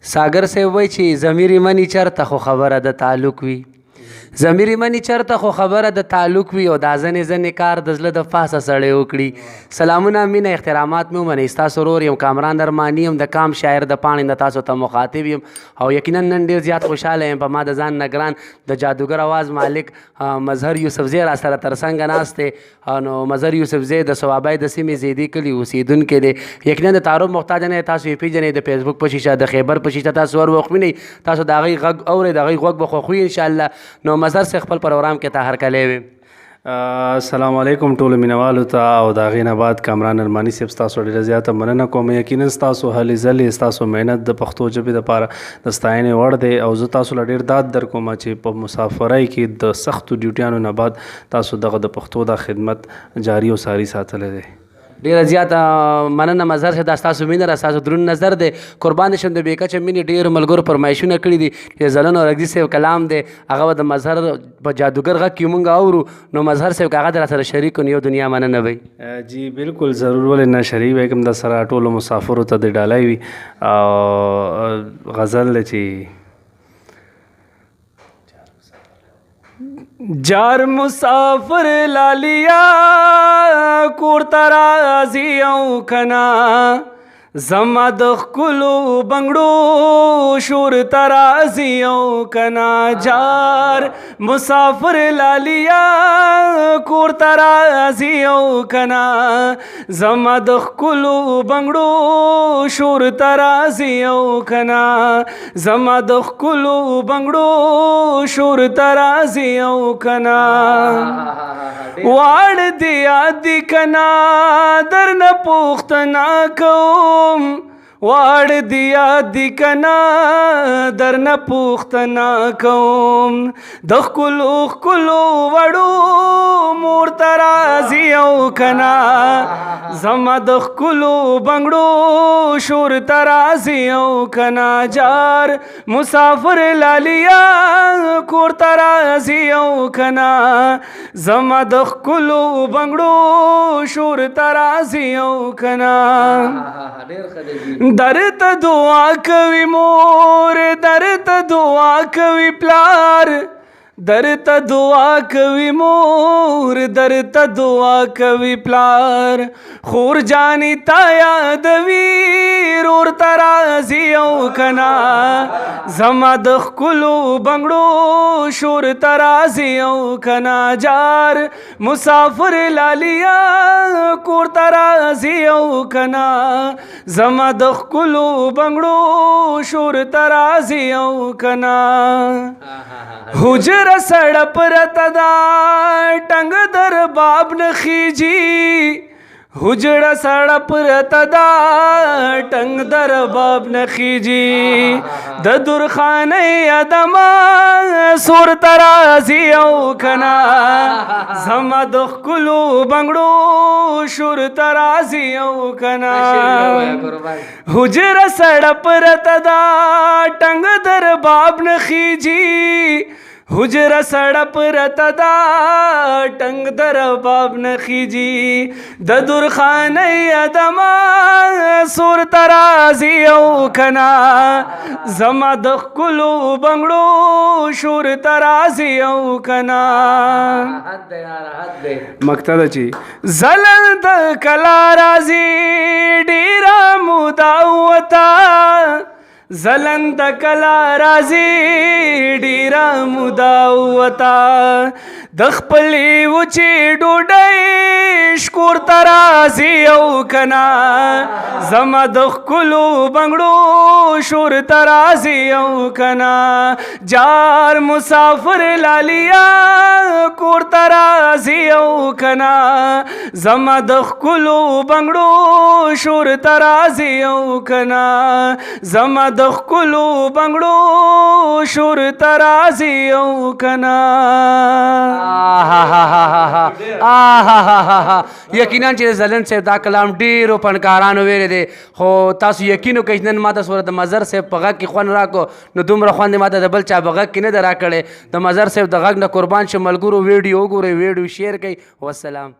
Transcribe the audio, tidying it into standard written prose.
ساګر صاحب وایي چې ضمیر منی چرته خو خبره د تعلق وي، ضمیر منی چرته خو خبره د تعلق وي، او دا ځنې ځنې کار د زړه د پاسه سړی وکړي. سلامونه، مینه، احترامات مې ومنئ. ستاسو ورور یم، کامران ارماني یم، د کام شاعر د پاڼې نه تاسو ته مخاطب یم، او یقینا نن ډیر زیات خوشحاله یم. په ما د ځان نه ګران د جادوګر اواز مالک مظهر یوسفزی را سره تر څنګه ناست دی. نو مظهر یوسفزی د صوابۍ د سیمې زیدي کلي اوسېدونکی دی. یقینا د تعارف محتاج نه، تاسو یې پېژنئ. د فیسبوک په شیشه، د خیبر په شیشه تاسو ور وخوینئ، تاسو د هغې غږ اورئ، د هغې غوږ به خوښوي انشاءالله. نو مظهر صاحب، خپل پروګرام کې ته هرکلی وي. السلام علیکم ټولو مینوالو ته، او د هغې نه بعد کامران ارماني صاحب، ستاسو ډېره زیاته مننه کوم. یقینا ستاسو هلې ځلې، ستاسو محنت د پښتو ژبې دپاره د ستاینې وړ دی، او زه تاسو له ډېر داد در کوم چې په مسافرۍ کې د سختو ډیوټیانو نه بعد تاسو دغه د پښتو دا خدمت جاری او ساری ساتلی دی. ډیره زیاته مننه مظهر صاحب، دا ستاسو مینه را، ستاسو درون نظر دی، قربان شم. د بې کچه مینې ډېرو ملګرو فرمایشونه کړي دي چې ځلن اورکزي صاحب کلام دی، هغه به د مظهر په جادوګر غږ کې مونږ اورو. نو مظهر صاحب، که هغه در سره شریک، نو یو دنیا مننه وي. جی بالکل، ضرور، ولې نه، شریک به کوم د سره. ټولو مسافرو ته د ډالۍ وي او غزل دی چې جار مسافر لالیا کور ته راځي او کنا، زما د ښکلو بنګړو شور ته راځي او کنا؟ جار مسافر لالیا کور ته راځي او کنا، زما د ښکلو بنګړو شور ته راځي او کنا؟ زما د ښکلو بنګړو شور ته راځي او کنا؟ واړ دی یاد کنا، درنه پوښتنه کوم، واړ دی یاد کنا، درنه پوښتنه کوم، د ښکلو ښکلو وړو مور ته راځي او کنا؟ زما د ښکلو بنګړو شور ته راځي او کنا؟ جار مسافر لالیا کور ته راځي او کنا؟ زما د ښکلو بنګړو شور ته راځي او کنا؟ درته دعا کوي مور، درته دعا کوي پلار، درته دعا کوي مور، درته دعا کوي پلار، خور جانی تا یادوي، رور ته راځي او کنا؟ زما د ښکلو بنګړو شور ته راځي او کنا؟ جار مسافر لالیا کور ته راځي او کنا؟ زما د ښکلو بنګړو شور ته راځي او کنا؟ حجره سړه پرته ده، ټنګ در باب نه خیږي، حجره سړه پرته ده، ټنګ در باب نه خیږي، د درخانې ادمه سور ته راځي او کنا؟ زما د ښکلو بنګړو شور ته راځي او کنا؟ حجره سړه پرته ده، ټنګ در باب نه خیږي، حجره سړه پرته ده، ټنګ در باب نه خیږي، د درخانې ادمه سور ته راځي او کنا؟ زما د ښکلو بنګړو شور ته راځي او کنا؟ مکته ده چې زلل د کلا راځي، ډیره موده وته، زلند کلا راځي، ډیره موده وته، د خپلې وچې ډوډۍ شکور ته راځي او کنا؟ زما د ښکلو بنګړو شور ته راځي او کنا؟ جار مسافر لالیا کور ته راځي او کنا؟ زما د ښکلو بنګړو شور ته راځي او کنا؟ زما د ښکلو بنګړو شور ته راځي او کنا؟ یقینا چې زلن صاحب دا کلام ډیرو فنکارانو ویلی دی، خو تاسو یقین وکړئ چې نن ماته سره د مظهر صاحب په غږ کې خوند راکړو، نو دومره خوند یې ماته د بل چا په غږ کې نه دی راکړی. د مظهر صاحب د غږ نه قربان شم. ملګرو، ویډیو وګورئ، ویډیو شیر کړئ. والسلام.